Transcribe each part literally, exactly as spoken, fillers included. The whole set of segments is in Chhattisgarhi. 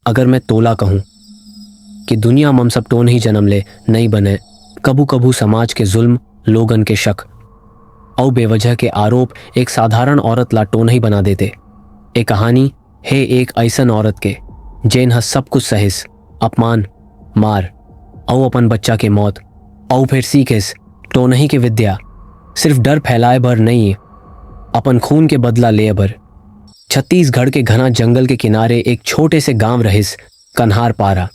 अगर मैं तोला कहूं कि दुनिया म हम सब टोनही जन्म ले नइ बने, कभू-कभू समाज के जुल्म, लोगन के शक अउ बेवजह के आरोप एक साधारण औरत ला टोनही बना देते। ए कहानी हे एक अइसन औरत के, जेन ह सब कुछ सहिस, अपमान, मार अउ अपन बच्चा के मौत, अउ फेर सीखिस टोनही के विद्या सिर्फ डर फैलाए बर नइ, अपन खून के बदला लेए बर। छत्तीसगढ़ के घना जंगल के किनारे एक छोटे से गांव रहिस, कन्हार पारा।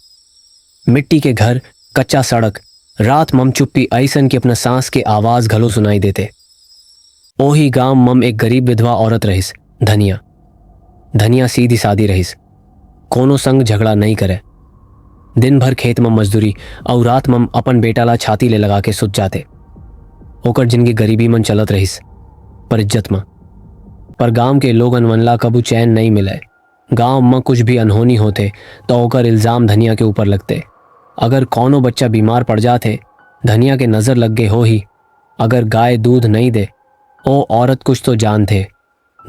मिट्टी के घर, कच्चा सड़क, रात मम चुप्पी अइसन कि अपना सांस के आवाज घलो सुनाई देते। ओही गांव मम एक गरीब विधवा औरत रहिस, धनिया। धनिया सीधी सादी रहिस, कोनो संग झगड़ा नइ करे। दिन भर खेत म मजदूरी अउ रात मम अपन बेटा ला छाती ले लगा के सुत जाते। ओकर जिनगी गरीबी मन चलत रहिस, पर इज्जत म। पर गांव के लोगन मन ला कभू चैन नइ मिले। गांव म कुछ भी अनहोनी होथे, त ओकर इल्जाम धनिया के ऊपर लगथे। अगर कौनो बच्चा बीमार पड़ जाथे, धनिया के नजर लग गे होही। अगर गाय दूध नइ दे, ओ औरत कुछ तो जानथे।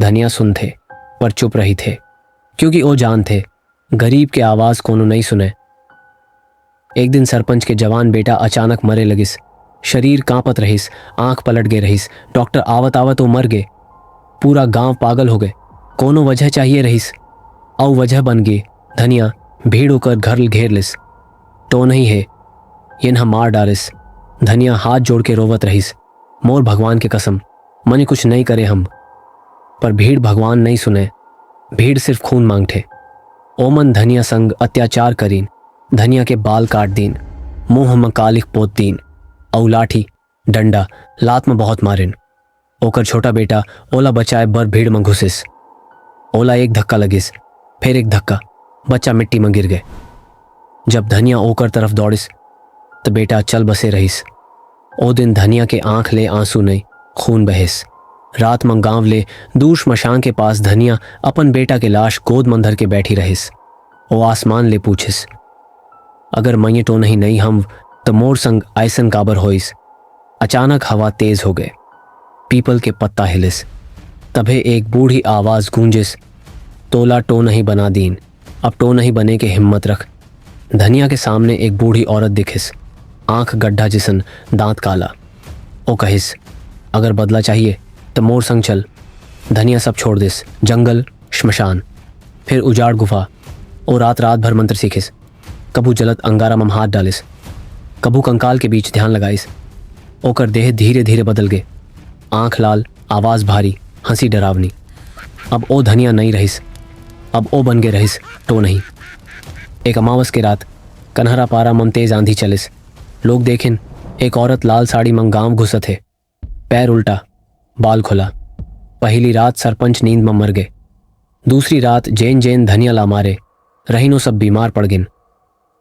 धनिया सुनथे, पर चुप रहिथे, क्योंकि ओ जानथे, गरीब के आवाज कोनो नइ सुने। एक दिन सरपंच के जवान बेटा अचानक मरे लगिस। शरीर कांपत रहिस, आंख पलट गे रहिस। डॉक्टर आवत-आवत ओ मर गे। पूरा गांव पागल हो गे। कोनो वजह चाहिए रहिस, अउ वजह बन गे धनिया। भीड़ ओकर घर घेर लिस। टोनही हे, येन ह मार डारिस। धनिया हाथ जोड़ के रोवत रहिस, "मोर भगवान के कसम, मने कुछ नइ करे हंव।" पर भीड़ भगवान नइ सुने, भीड़ सिर्फ खून मांगथे। ओमन धनिया संग अत्याचार करिन, धनिया के बाल काट दीन, मुंह म कालिख पोत दीन, अउ लाठी, डंडा, लात म बहुत मारिन। ओकर छोटा बेटा ओला बचाए बर भीड़ म घुसिस। ओला एक धक्का लगिस, फेर एक धक्का, बच्चा मिट्टी म गिर गे। जब धनिया ओकर तरफ दौड़िस, त बेटा चल बसे रहिस। ओ दिन धनिया के आंख ले आंसू नइ, खून बहेस। रात म गांव ले दूर श्मशान के पास धनिया अपन बेटा के लाश गोद म धर के बैठी रहिस। ओ आसमान ले पूछिस, "अगर मइये टोनही नइ हंव, त मोर संग अइसन काबर होइस?" अचानक हवा तेज हो गे, पीपल के पत्ता हिलिस। तभे एक बूढ़ी आवाज गूंजिस, "तोला टोनही बना दीन, अब टोनही बने के हिम्मत रख।" धनिया के सामने एक बूढ़ी औरत दिखिस, आंख गड्ढा जिसन, दांत काला। ओ कहिस, "अगर बदला चाहिए, त मोर संग चल।" धनिया सब छोड़ दिस, जंगल, श्मशान, फिर उजाड़ गुफा। ओ रात, रात भर मंत्र सीखिस। कभू जलत अंगारा म हाथ डालिस, कभू कंकाल के बीच ध्यान लगाइस। ओकर देह धीरे-धीरे बदल गे, आंख लाल, आवाज भारी, हंसी डरावनी। अब ओ धनिया नइ रहिस, अब ओ बन गे रहिस टोनही। एक अमावस के रात कन्हरा पारा म तेज आंधी चलिस। लोग देखिन, एक औरत लाल साड़ी म गांव घुसत हे, पैर उल्टा, बाल खुला। पहिली रात सरपंच नींद म मर गे। दूसरी रात जेन जेन धनिया ला मारे रहिन, ओ सब बीमार पड़ गिन।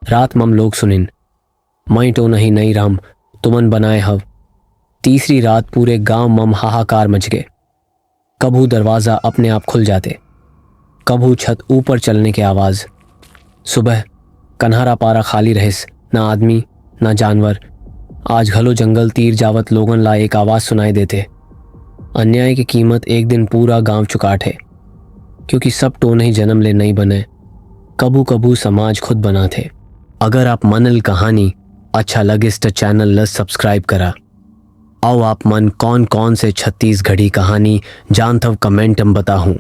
रात मम लोग सुनिन, "मइये टोनही नइ रहंव, तुमन बनाए हव।" तीसरी रात पूरे गांव मम हाहाकार मच गे। कभू दरवाजा अपने आप खुल जाते, कभू छत ऊपर चलने के आवाज। सुबह कन्हारा पारा खाली रहिस, ना आदमी, ना जानवर। आज घलो जंगल तीर जावत लोगन ला एक आवाज सुनाई देते, "अन्याय के कीमत एक दिन पूरा गांव चुकाथे।" क्योंकि सब टोनही जन्म ले नइ बने, कभू-कभू समाज खुद बनाथे। अगर आप मन ल कहानी अच्छा लगिस, त चैनल ल subscribe करा। अउ आप मन कौन-कौन से छत्तीसगढ़ी कहानी जानथव, comment म बताहू।